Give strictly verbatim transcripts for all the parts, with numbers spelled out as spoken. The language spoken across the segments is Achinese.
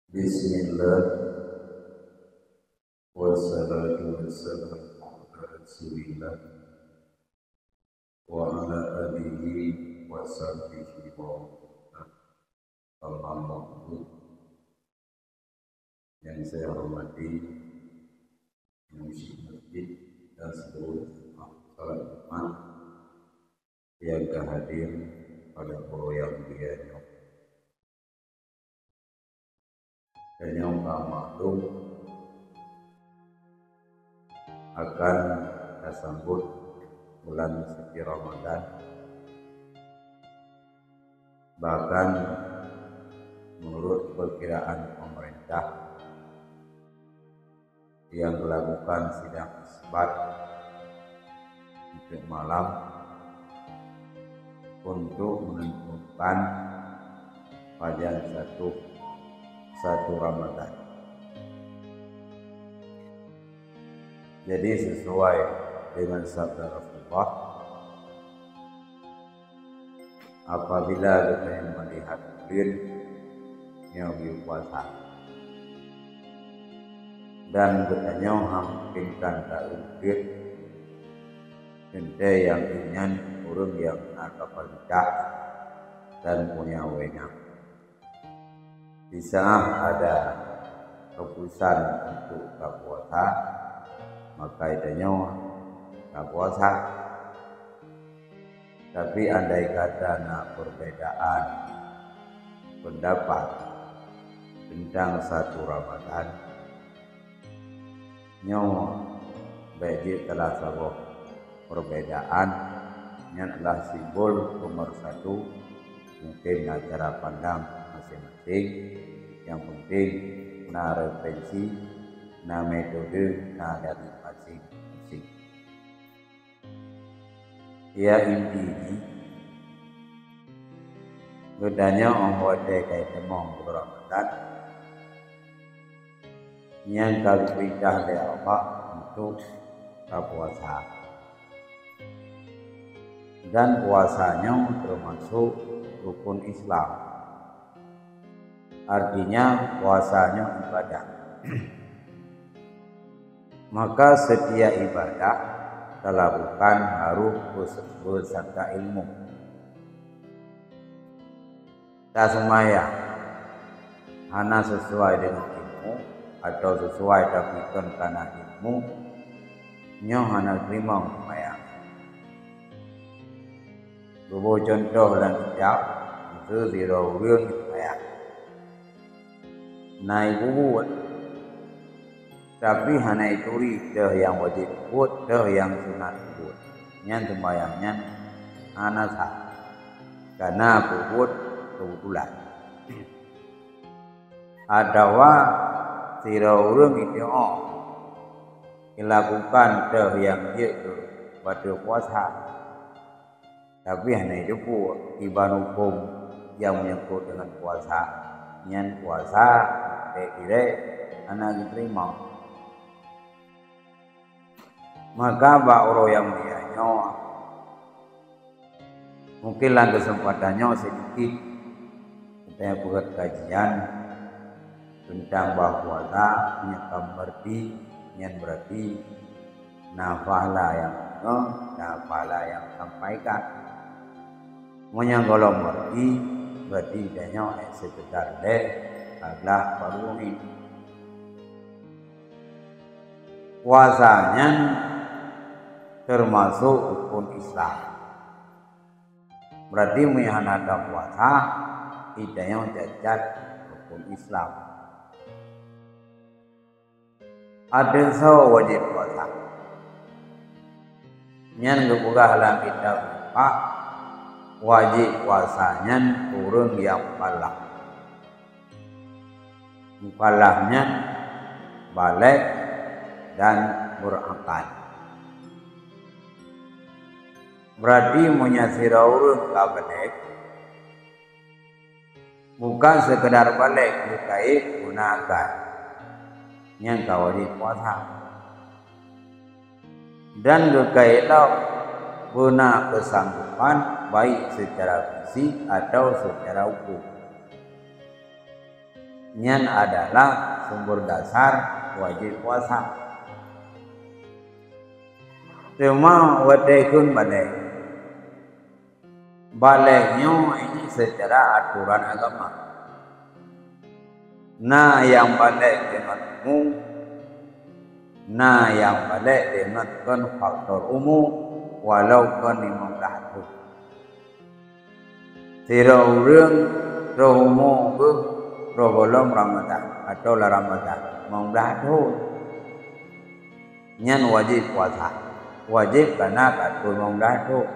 Bismillah. Wassalatu wassalamu ala Rasulillah wa ala alihi wa sahbihi wa man walah. Amma ba'du. Yang saya hormati Imam Syekh Masjid dan seluruh jemaah salat Jumat yang ka hadir pada uroe yang mulia nyoe. Tanyoe ka maklum akan tasambot bulan suci Ramadan. Bahkan, menurut perkiraan pemerintah yang melakukan sidang isbat untuk malam untuk menentukan pajan satu, satu Ramadan. Jadi, sesuai dengan sabda Rasulullah, apabila geutanyoe melihat buleuen, nyoe geupuasa. Dan geutanyoe hana mungkinkan taeu buleuen, teuntée nyang ingat ureuëng nyang na kapeurintah dan punya wewenang. Di saat ada keputusan untuk tapuasa, maka tanyoe tapuasa. Tapi andai kata na perbedaan pendapat tentang satu Ramadan, nyoe bék jeuet salah saboh perbedaan, nyan adalah simbol pemersatu. Mungkin na cara pandang masing-masing, yang penting na referensi, na metode, na dari masing-masing. Ya, inti jih, geutanyoe óh watée ka teurimong buleuen Ramadan, nyang ka geupeurintah lé Allah untuk tapuasa. Dan puasa nyoe teumasok rukun Islam. Artinya, puasa nyoe ibadah. Maka, setiap ibadah talakukan harôh bes-, beusarta ilmu. Taseumayang hana sesuai deungon ilmu, atawa sesuai tapi kon kana ilmu, nyoe hana teurimong seumayang. Geuboh cuntoh lam kitab, miseue sidroe ureuëng seumayang. Na ibubuet, tapi hana ituri toh nyang wajéb buet, toh nyang sunat buet. Nyan seumayang nyan hana sah, kana peubuet keubetulan. Atawa sidroe ureuëng iteu'oh ilakukan toh nyang jeuet keu bateue puasa, tapi hana jipeubuet kiban huköm nyang menyangkut deungon puasa, nyan puasa bék direk hana geuteurimong. Maka bak uroe nyang mulia nyoe, mungkin lam keuseumpatan nyoe sidikit geutanyoe peugét kajian teuntang bah puasa nyang ka meureuti, nyan beurati na pahala nyang deungoe, na pahala nyang sampaikan. Meunyoe gohlom meureuti, beurati tanyoe hanya sekedar lé ka glah baru ngieng. Puasa nyan teumasok rukun Islam. Beurati meunyoe hana tapuasa, itanyoe cacat rukun Islam. Adoe soe wajéb puasa? Nyan geupeugah lam kitab Fiqah, wajéb puasa nyan ureuëng nyang mukallaf. Mukallaf nyan balek dan beurakal. Beurati meunyoe sidroe ureuëng ka balek, bukan seukeudar balek geukayém beuna akal, nyan ka wajéb puasa. Dan geukayém lom beuna keusanggopan baik seucara fisik atawa seucara huköm. Nyan adalah sumber dasar wajéb puasa. Teuma watée kheun balek, balek nyoe jih seucara atoran agama. Na nyang balek deungon umu, na nyang balek deungon kon faktor umu, walau kon limong blaih thon. Sidroe ureuëng troh umu geuh troh gohlom Ramadhan atawa lam Ramadhan limong blaih thon. Nyan wajéb puasa. Wajéb kareuna ka troh limong blaih thon.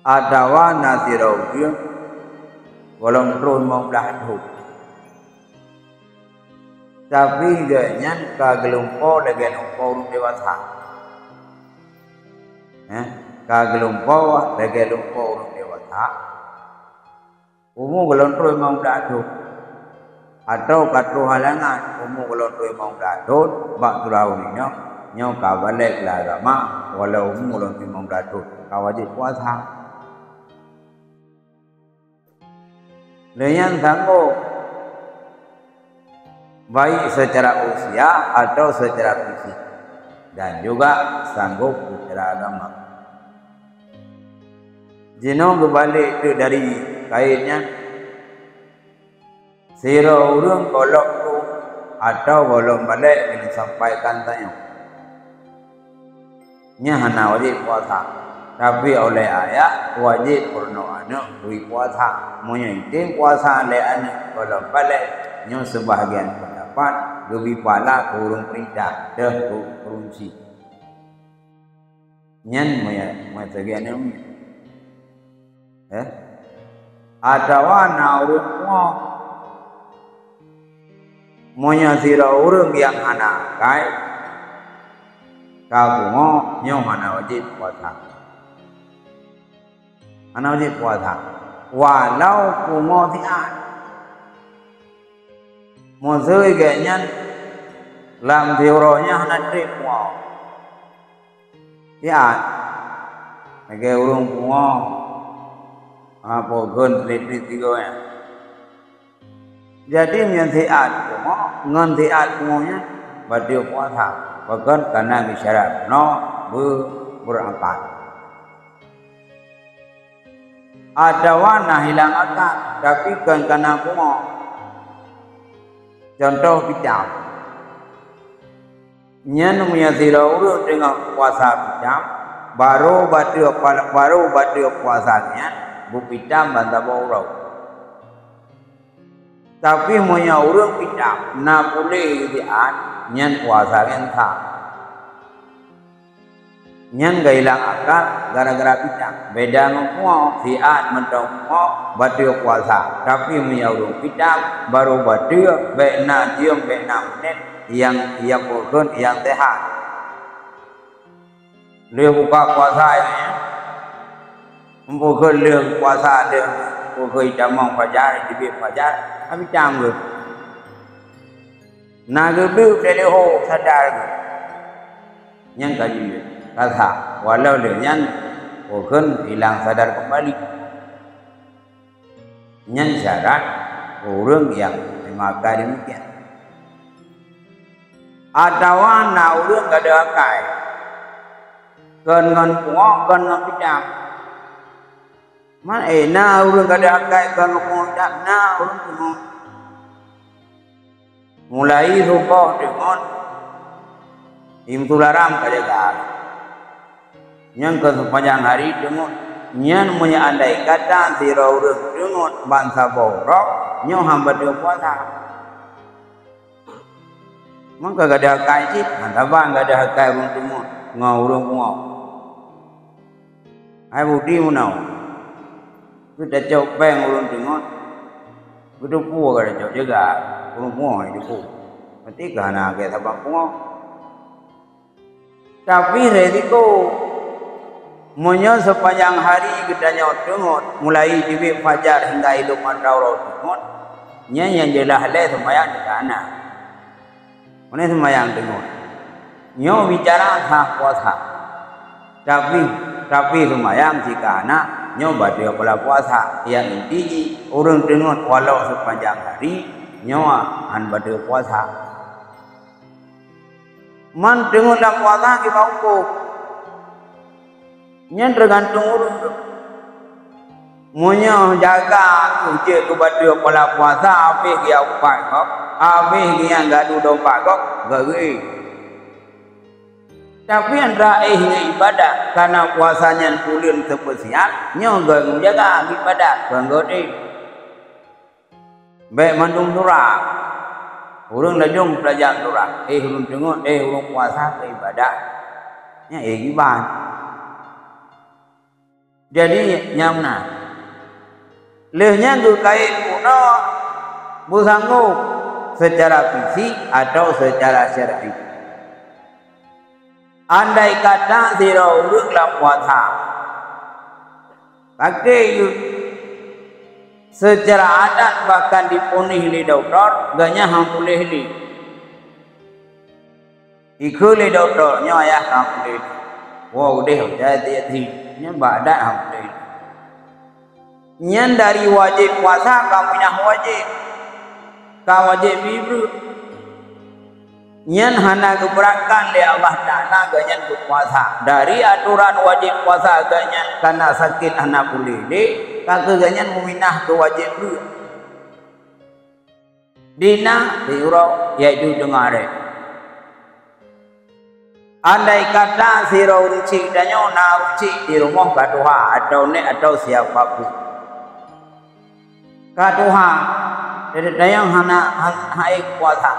Atawa na sidroe ureuëng gohlom troh limong blaih thon, tapi gobnyan ka geulumpo lagée lumpo ureuëng dewasa. Eh, ka geulumpo lagée lumpo ureuëng dewasa. Umu gohlom troh limong blaih thon, atawa ka troh halangan umu gohlom troh limong blaih thon bak teulahô nyoe, nyoe ka balek lam agama, walau umu gohlom troh limong blaih thon, ka wajéb puasa. Lé nyan sanggob, baik secara usia atau secara fisik, dan juga sanggob secara agama. Jinoe geubalek teuk dari kayée nyan, sidroe ureuëng gohlom troh atawa gohlom balek nyang sampaikan tanyoe, nyan hana wajéb puasa, tapi oleh ayat wajéb peurunoe aneuëk bri puasa. Meunyoe item puasa lé aneuëk gohlom balek, nyoe seubahgian peundapat geubi pahala keu ureuëng peurintah, deuh keu ureuëng chik. Nyan meunyoe, meunyoe sagai aneuëk miet. Eh? Atawa na ureuëng pungoh. Meunyoe sidroe ureuëng nyang hana akai ka pungoh, nyoe hana wajéb puasa. Hana wajéb puasa, walau pungoh siat. Meuseu gobnyan lam siuroe nyan hana treb pungoh. Siat. Lagée ureuëng pungoh, ha, po kheun treb-treb sigoe nyan. Jadi, nyan siat pungoh ngon siat pungoh nyan bateue puasa, pakon kareuna geusyarat bunoe beu-, beurakat. Atawa na hilang akat, tapi kon kareuna pungoh. Cuntoh pitam. Nyan meunyoe sidroe ureuëng teungoh puasa pitam, barô bateue pa-, barô bateue puasa nyan beupitam ban saboh uroe. Tapi meunyoe ureuëng pitam na puléh siat, nyan puasa nyan sah. Nyan geuhilang akat gara-gara pitam. Beda ngon pungoh, siat mantong pungoh bateue puasa. Tapi meunyoe ureuëng pitam, barô bateue, bék na jeuem, bék na meunet, nyang, nyang peukeun nyang seuhat. Lheueh buka puasa nyan, meupeukeun lheueh puasa lheueh peukeun tamong fajar, teubiet fajar, ka pitam geuh. Na geubeuet lé leuho sadar geuh. Nyan ka jeuet, ka sah. Walau lheueh nyan, peukeun hilang sadar keumbali. Nyan syarat ureuëng nyang meuakai demikian. Atawa na ureuëng gadôh akai, kon ngon pungoh, kon ngon pitam. Man, eh, na ureuëng gadôh akai kon ngon pungoh, na ureuëng pungoh. Mulai suboh deungon, im tularam ka jaga. Nyang keu sepanjang hari deungon. Nyan meunyoe andai kata sidroe ureuëng deungon ban saboh uroe, nyoe hana bateue puasa. Maka gadôh akai cit, hana ban gadôh akai ureuëng deungon ngon ureuëng pungoh. Hai budi meunoe. Geutacok péng ureuëng deungon, geuteupeue ka tacok jaga, ureuëng pungoh geuteupeue. Berarti ka hana lagée saban pungoh. Tapi resiko, meunyoe sepanjang hari geutanyoe deungon, mulai teubiet fajar hingga ilop mata uroe deungon, nyan nyang jeulaih lé seumayang ka hana. Meunan seumayang deungon. Nyoe bicara sah puasa. Tapi, tapi seumayang cit ka hana, Nyoe bateue pola puasa. Nyang inti jih, ureuëng teungeut walau seupanjang hari, nyoe hán bateue puasa. Man teungeut lam puasa kiban hukôm. Nyan teugantung ureuëng. Meunyoe jaga kheueh jeuet keu bateue pola puasa, habéh geujak upat gob, habéh geujak gadu dompat gob, gagée. Tapi antara éh ngon ibadat, karena puasa nyan buleuen spesial, nyoe geujaga ibadat, kon geuti. Bék mandum surah. Ureuëng lajong peulajaran surah. Éh, ureuëng teungeut, éh, ureuëng puasa keu ibadat. Nyan éh giban. Jadi, nyang na. Lheueh nyan geukait bunoe beusanggob secara fisik atau secara syar'i. Andai kata sidroe ureuëng lam puasa, sakét geuh, seucara adat bahkan diponis lé dokto, gobnyan hana puléh lé. Ikheun lé dokto, nyoe ayah hana puléh lé. Woe udeh, jai tiep-tiep, nyan bak adat hana puléh lé. Nyan dari wajéb puasa ka minah wajéb. Ka wajéb bri breueh. Nyan hana geubeuratkan lé Allah Taala gobnyan keu puasa. Dari atoran wajéb puasa gobnyan kana sakét hana puléh lé, ka keu gobnyan meuminah keu wajéb breueh. Dina siuroe, yaitu teungoh aré. Andai kata sidroe ureuëng chik tanyoe na ureuëng chik di rumoh ka tuha atau nèk atau siapa pun. Ka tuha, jadi tanyoe hana, han-, hana ék puasa.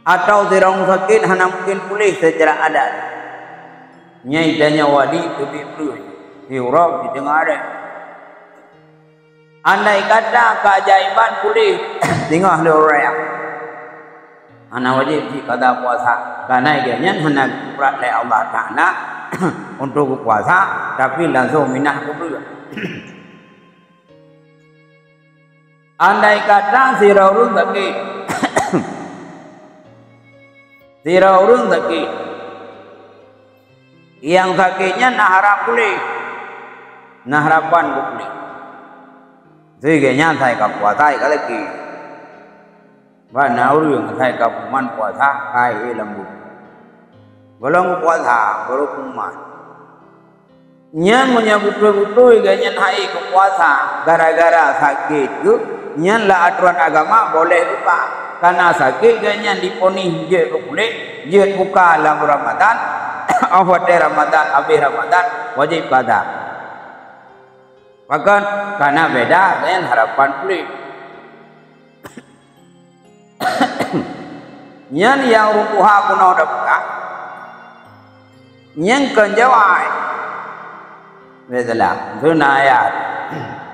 Atau sidroe ureuëng sakét hana mungken puléh seucara adat. Nyan tanyoe wajéb teubiet breueh, siuroe di teungoh aré. Andai kata keajaiban puléh singoh lheueh raya, hana wajéb jih kada puasa. Karena gobnyan hana geubeurat lé Allah Taala untuk puasa, tapi langsung minah keu breueh. Andai kata sidroe ureuëng sakét, sidroe ureuëng sakét, nyang sakét nyan na harap puléh, na harapan keu puléh. Sigoe nyan sai ka puasa, ka lagée. Bah na ureuëng sai ka puman puasa, ka éh lam bumoe. Gohlom puasa, baru puman. Nyan meunyoe beutôi-beutôi gobnyan hana ék puasa gara-gara sakét geuh, nyan lam atoran agama boleh buka. Kana sakét gobnyan diponis jeuet keu puléh, jeuet buka lam Ramadan, óh watée Ramadan, habéh Ramadan, wajéb kada. Pakon? Kana beda ngon harapan puléh. Nyan nyang ureuëng tuha bunoe tapeugah, nyan kon jawai. Baiklah, tu na ayat.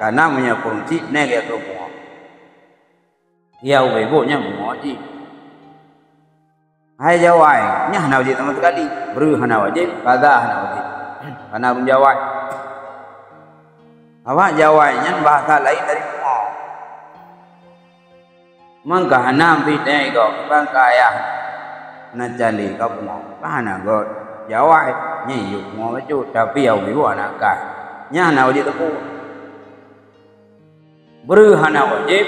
Karena meunyoe peuruncit nèk ya keu pungo. Ya ubé bok nyan pungo cit. Hai jawai, nyan hana wajéb sama sekali. Breueh hana wajéb, kada hana wajéb. Karena ureuëng jawai. Awak jawai nyan bahasa lain dari pungo. Mangka hana meusideh gob, mangka ayah na cali ka pungo. Ka hana gob jawai, nyan yue pungo bacut, tapi ya ubé bok hana kai. Nyan hana wajéb teupeu. Breueh hana wajéb,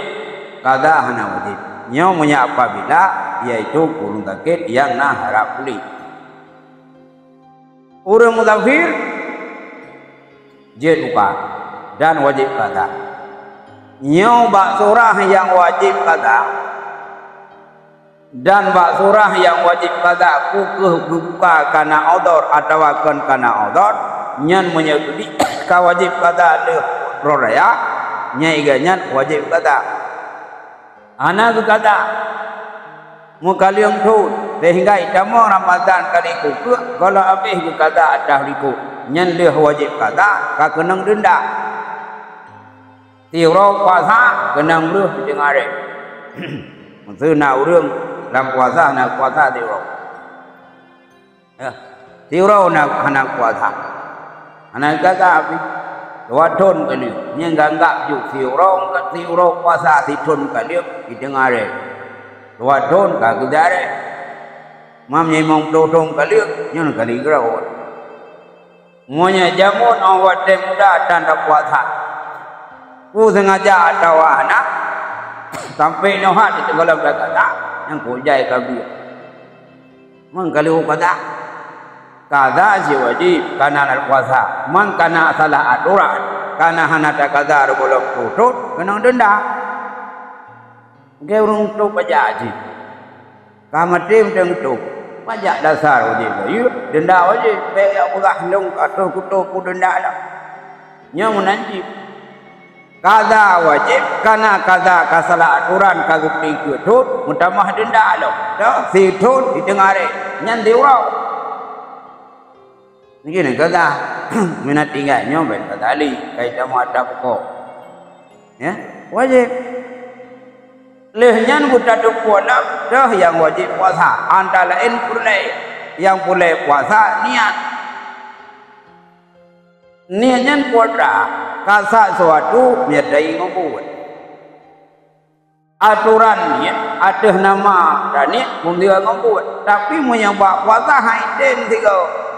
kada hana wajéb. Nyoe meunyoe apabila, yaitu ureuëng sakét nyang na harap puléh. Ureuëng musafir jeuet buka dan wajéb kada. Nyoe bak surah nyang wajéb kada. Dan bak surah nyang wajéb kada, peu kheueh geubuka kana udhur atawa kon kana udhur, nyan meunyoe ka wajéb kada lheueh uroe raya, nyan iga nyan wajéb kada. Hana geukada. Meukaleueng thon, sehingga itamong Ramadan ka likot, gohlom habéh geukada atah likot. Nyan lheueh wajéb kada, ka keunong deunda. Siuroe puasa keunong breueh di teungoh aré. Meuseu na ureuëng lam puasa hana puasa siuroe. Ya, siuroe na hana puasa. Hana gata api. Dua thon ka lheueh. Nyang ganggap ju siuroe ka siuroe puasa sithon ka lheueh di teungoh aré. Dua thon ka geudaré. Mam nyang limong ploh thon ka lheueh nyan kali geurawa. Meunyoe jameun óh watée muda tan tapuasa, peue sengaja atawa hana, sampoe nyoe hana teugohlom tagadang, nyang kujai ka biet. Meukalu kada, kada siwajéb kana na puasa. Man kana salah atoran, kana hana takada gohlom putôh, keunong deunda. Geu ureuëng tôb pajak jih. Ka maté mantong tôb. Pajak dasar wajéb bayeue, deunda wajéb. Bék jak peugah lôn ka troh kutôb peue deunda lom. Nyoe meunan jih. Kada wajéb, kana kada ka salah atoran ka geupike thot, meutamah deunda lom. Toh, si thot di teungoh aré, nyan diuroe. Mungkin kada, meunan tinggai nyoe bék ka tali, kai tamah ata pokok. Ya, wajéb. Lheueh nyan buta teupeu lom, toh nyang wajéb puasa, antara laén peureulée. Nyang peureulée puasa niat. Niet nyan peue atra, ka sat suatu meunyo tayue ngon buet. Atoran niet ateueh nama taniet meunyo ngon buet, tapi meunyo bak puasa hai tem sigoe.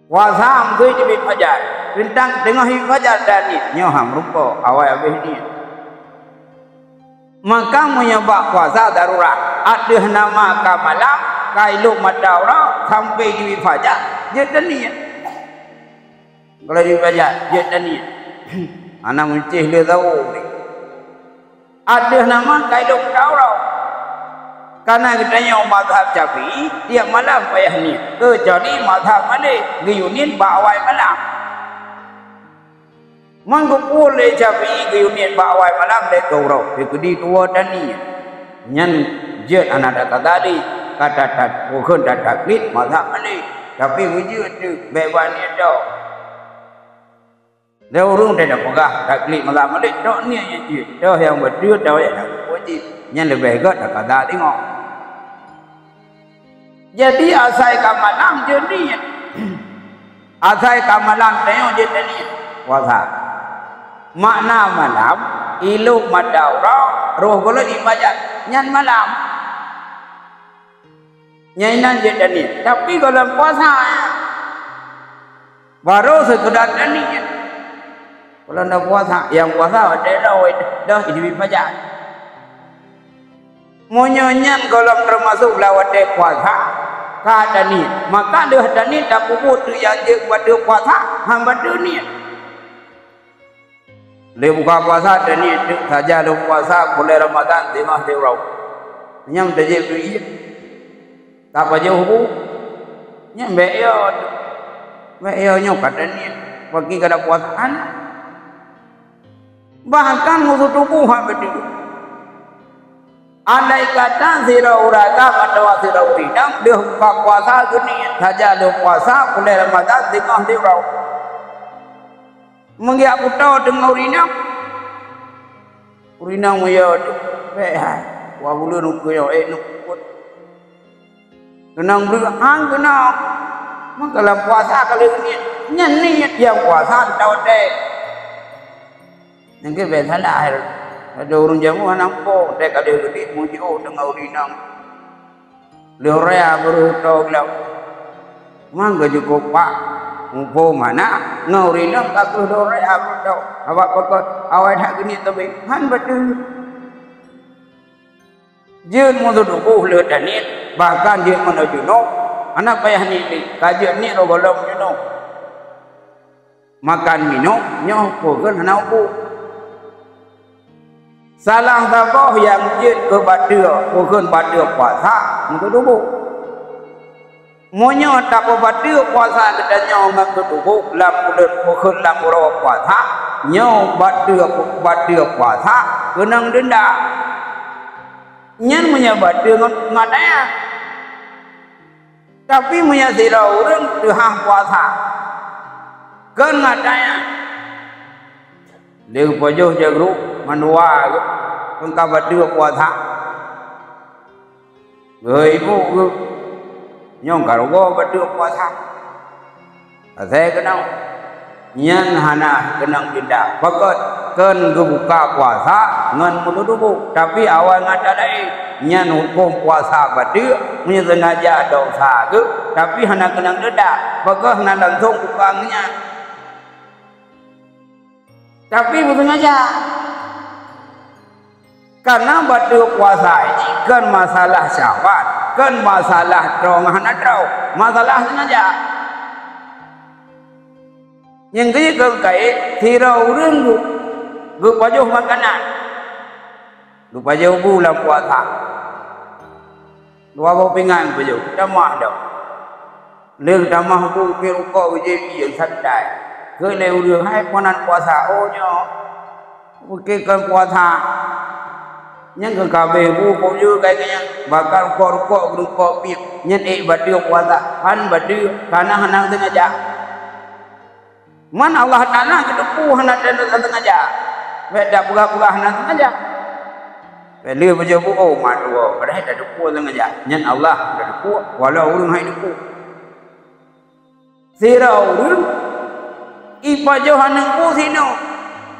Puasa meukeue jibit fajar, teuntang teungoh jibit fajar taniet nyoe han meurumpok, awai habéh niet. Maka meunyoe bak puasa darurat, ateueh nama ka malam, ka ilok mata uroe sampoe jibit fajar, jeuet taniet. Kalau jibit fajar, jeuet taniet. Hana meucéh lé sawoe. Ateueh nama ka ilok mata uroe. Kana geutanyoe mazhab Syafi'i, tiep malam payah niet. Keucuali mazhab Malik, geuyue niet bak awai malam. Meugeupeu lé Syafi'i geuyue niet bak awai malam lé uroe, sikeudi tuwoe taniet. Nyan jeuet hana takada lé, ka ta-, ta-, bukon tataklid mazhab Malik, tapi beujeuet teuk bék bak niet dok. Lé ureuëng teupeugah taklid mazhab Malik, dok niet nyang jeuet, toh nyang beutôi, toh nyang wajéb. Nyan leubeh gét takada teungoh. Jadi asai ka malam jeuet niet. Asai ka malam tanyoe jeuet taniet puasa. Makna malam, ilok mata uroe, roh gohlom ibadat, nyan malam. Nyan inan jeuet taniet. Tapi gohlom puasa, barô seukeudat taniet. Gohlom puasa, nyang puasa watée lom, dah jibit fajar. Meunyoe nyan gohlom teumasok lam watée puasa, ka taniet, maka lheueh taniet tapeubuet nyang jeuet bak ateueh puasa, han bak ateueh niet. Lé buka puasa taniet teuk saja lôn puasa buleuen Ramadhan singoh siuroe. Nyan tajép duek, tapajoh bu. Nyan bék yo, bék yo nyoe ka taniet, pagi kada puasa hana. Bahkan musuh tuboh hana beutôi. Andai kata sidroe ureuëng agam atawa sidroe ureuëng inong lheueh buka puasa geuniet saja lôn puasa buleuen Ramadhan singoh siuroe. Meungiak kuto teungoh ureuëng inong. Ureuëng inong meuyue teuk, bék hai. Dua buleuen ukeue nyoe, ék neuk peubuet. Keunong breueh han keunong. Maka lam puasa ka lheueh niet. Nyan niet nyang puasa teuh watée. Nyang keu bék salah. Ada ureuëng jameun hana muphom, watée ka lheueh niet meujiôh teungoh ureuëng inong. Lheueh raya beureutoe gleh. Man geujukôp pak muphom hana, ngon ureuëng inong ka kheueh lheueh raya beureutoe. Awak pokok awai that geuniet teubiet, han beutôi. Jeuet musuh tuboh lheueh taniet, bahkan jeuet meunoe junub, hana payah niet lé, ka jeuet niet roh gohlom junub. Makan minum nyoe peue kheun hana ubu. Salah saboh nyang jeuet keu bateue, peue kheun bateue puasa, meututuboh. Meunyoe tapeubateue puasa geutanyoe ngon tutuboh lam buleuen peue kheun lam uroe puasa, nyoe bateue, bateue puasa keunong deunda. Nyan meunyoe bateue ngon, ngon ayah. Tapi meunyoe sidroe ureuëng teuhah puasa, kheun ngon ayah, lheueh pajoh jak grup mandua geuh, kheun ka bateue puasa. Geuh ibu geuh, nyoe ka rugoe bateue puasa. Asai keunong, nyan hana keunong deunda. Pakon? Kheun geubuka puasa ngon meututoe, tapi awai ngon ata laén. Nyan huköm puasa bateue, meunyoe seungaja desya geuh, tapi hana keunong denda, pakon hana langsong buka ngon nyan. Tapi beuseungaja. Karena bateue puasa jih kon masalah syahwat, kon masalah troe ngon hana troe, masalah seungaja. Nyang keu keu kait, sidroe ureuëng geu-, geupajoh makanan, geupajoh bu lam puasa. Dua boh pingan geupajoh, tamah dong. Lheueh tamah bu, pih rukok geujép ié santai. Kheun lé ureuëng, "Hai, peue nan puasa?" "Oh, nyoe." "Oke, kon puasa." Nyang keu kabeh bu, kok jeuet kai keu nyan. Baka rukok-rukok, geurukok pih. Nyan ék bateue puasa. Han bateue, kana hana seungaja. Man Allah Taala geuteupeue hana teuntèe seungaja. Bèk tapeugah-peugah hana seungaja. Bèk lheueh beujeuet bu, "Oh, ma dua, padahai tateupeue seungaja." Nyan Allah tateupeue, walau ureuëng hai teupeue. Sidroe ureuëng ipajoh aneuk bu sinoe,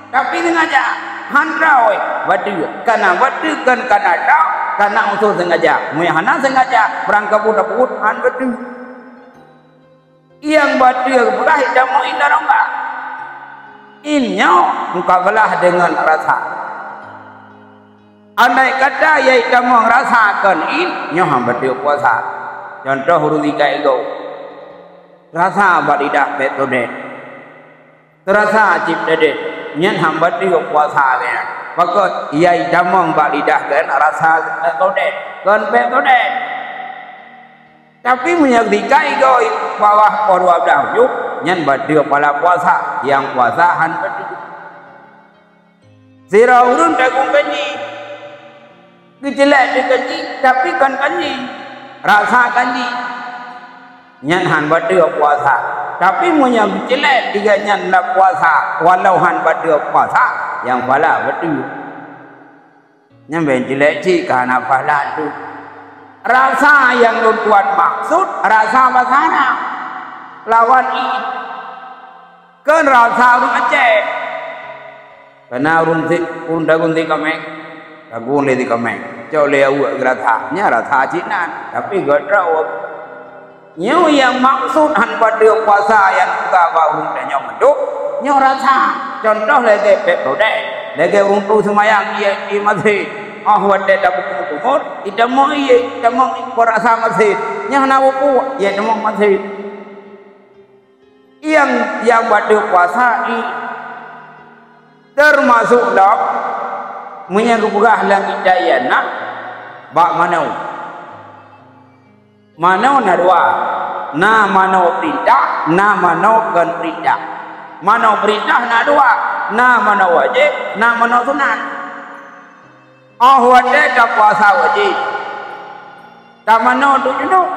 tapi seungaja han troe bateue. Kana bateue kon kana troe, kana usoe seungaja. Meunyo hana seungaja, barangkapeue tapeubuet han bateue. Nyang bateue geupeugah itamong in dalam bak. In nyoe mukabalah deungon rasa. Andai kata nyang itamong rasa kon in, nyoe han bateue puasa. Cuntoh ureuëng sikat igoe. Rasa bak lidah Pepsodent. Teurasa cit deh, nyan han bateue puasa geuh nyan. Pakon, nyang itamong bak lidah geuh nyan rasa Pepsodent, kon Pepsodent. Tapi meunyoe sikat igoe bawah poh dua blaih ujoe, nyan bateue pahala puasa, nyang puasa han bateue. Sidroe ureuëng tagung kanji, geuceulék di kanji, tapi kon kanji, rasa kanji. Nyan han bateue puasa. Tapi meunyoe geuceulék di gobnyan lam puasa, walau han bateue puasa, nyang pahala bateue. Nyan bèk ceulék cit ka hana pahala teuh. Rasa nyang lôn tuan maksud, rasa bahasa Arab. Lawan i. Kon rasa ureuëng Aceh. Kana ureuëng si, ureuëng tagung si kaméng, tagung lé si kaméng, cok lé aweuek geurasa, nyan rasa cit nan, tapi geutrok. Nyoe nyang maksud han bateue puasa nyang teuga bak ureuëng tanyoe mandum, nyoe rasa. Cuntoh lagée Pepsodent, lagée ureuëng tu seumayang ié, ié masjid, óh watée tapeugöt kumur, itamong ié, itamong peurasa masjid, nyan hana peue-peue, ié tamong masjid. Nyang, nyang bateue puasa i, teumasok lom meunyoe geupeugah lam kitab ié na bak manoe. Manoe na dua, na manoe peurintah, na manoe kon peurintah. Manoe peurintah na dua, na manoe wajéb, na manoe sunat. Óh watée tapuasa wajéb, tamanoe teuk junub.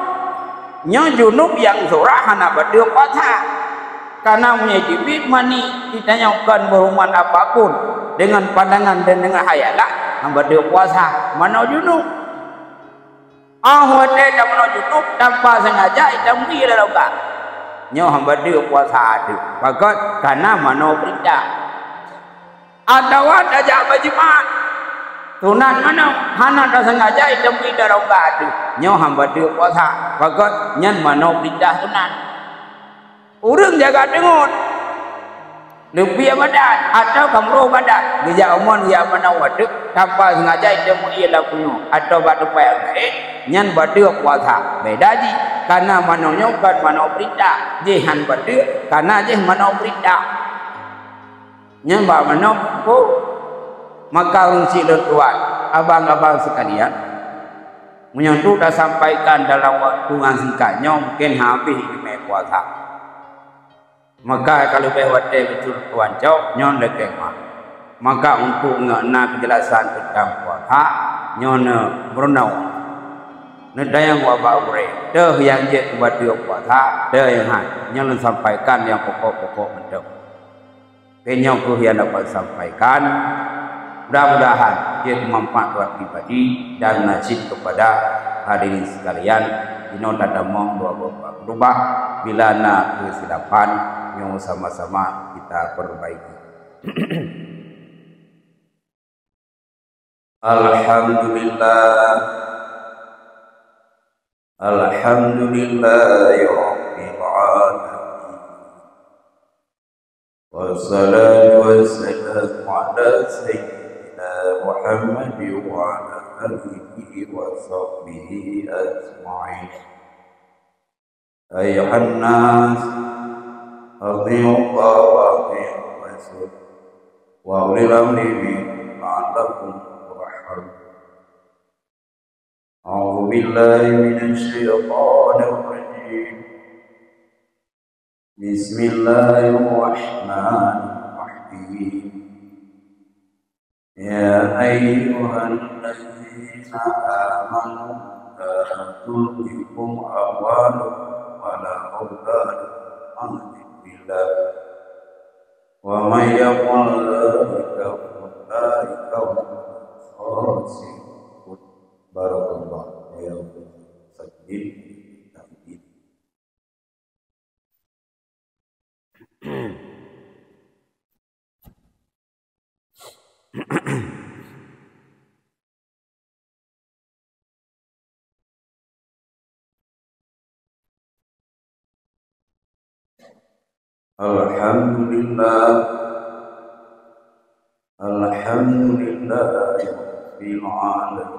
Nyoe junub nyang surah hana bateue puasa. Kana meunyoe jibiet mani, geutanyoe kon beuhuman apapun, deungon pandangan dan deungon hayalan, hana bateue puasa, manoe junub. Óh watée tamanoe junub tanpa sengaja, itamong ié lam rongga. Nyoe hana bateue puasa teuh. Pakon? Kana manoe peurintah. Atawa tajak bak jimat, sunat manoe, hana tasengaja itamong ié lam rongga teuh, nyoe hana bateue puasa. Pakon? Nyan manoe peurintah sunat. Ureuëng jaga teungeut, leupie badan, atawa ka meurôh badan, geujak u mon geujak manoe watée, tanpa sengaja itamong ié lam keunoe, atawa bak teumpat nyang laén, nyan bateue puasa. Beda jih, kana manoe nyoe kon manoe peurintah, jih han bateue, kana jih manoe peurintah. Nyan bak manoe peue? Maka ureuëng syiek lôn tuan, abang-abang sekalian, meunyoe tu tasampaikan dalam waktu nyang singkat nyoe, mungkin habéh ileumèe puasa. Maka ka leubeh watée beutôi lôn tuan cok, nyoe lé keuh mah. Maka untuk ngon na keujelasan teuntang puasa, nyoe neumeurunoe, neutanyong ubak gurée, toh nyang jeuet keu bateue puasa, toh nyang han. Nyoe lôn sampaikan nyang pokok-pokok mantong. Oke, nyoe kheueh nyang dapat sampaikan. Mudah-mudahan jeuet manfaat buat pribadi dan na cit kepada hadirin sekalian. Inoe tatamong dua boh khutubah, bila na keusilapan, nyoe sama-sama kita perbaiki. Alhamdulillah. Alhamdulillahi rabbil alamin. Wassalatu wassalamu ala sayyidina Muhammad wa ala alihi wa sahbihi ajma'in. Ayuhan nas, ati'ullaha wa ati'ur rasul, wa ulil amri minkum la'allakum turhamun. A'udzu billahi minasy syaithanir rajim. Bismillahirrahmanirrahim. Ya ayyuhalladzina amanu la tulhikum amwalukum wala auladukum an dzikrillah. Wa may yaf'al dzalika fa ulaika humul khasirun. Barakallahu khairan. Alhamdulillah. Alhamdulillahi rabbil alamin.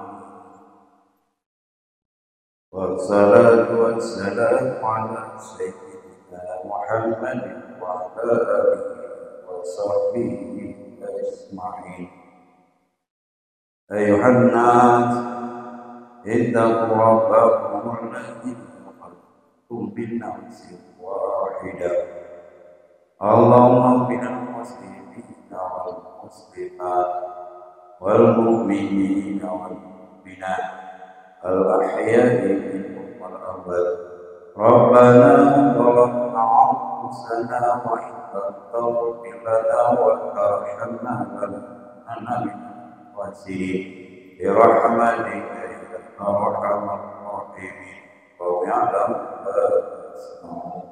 Wassalatu wassalamu ala sayyidina Muhammadin wa ala alihi wa sahbihi ajma'in. Ayuhan nas, ittaqu rabbakumul ladzi khalaqakum min nafsin wahidah. Allahumma ighfir lil muslimina wal muslimat wal mu'minina wal mu'minat al ahya'i minhum wal amwat. Rabbana zalamna anfusana wa in lam taghfir lana wa tarhamna lanakunanna minal khasirin. Bi rahmatika ya arhamar rahimin. Wallahu a'lam bishawab.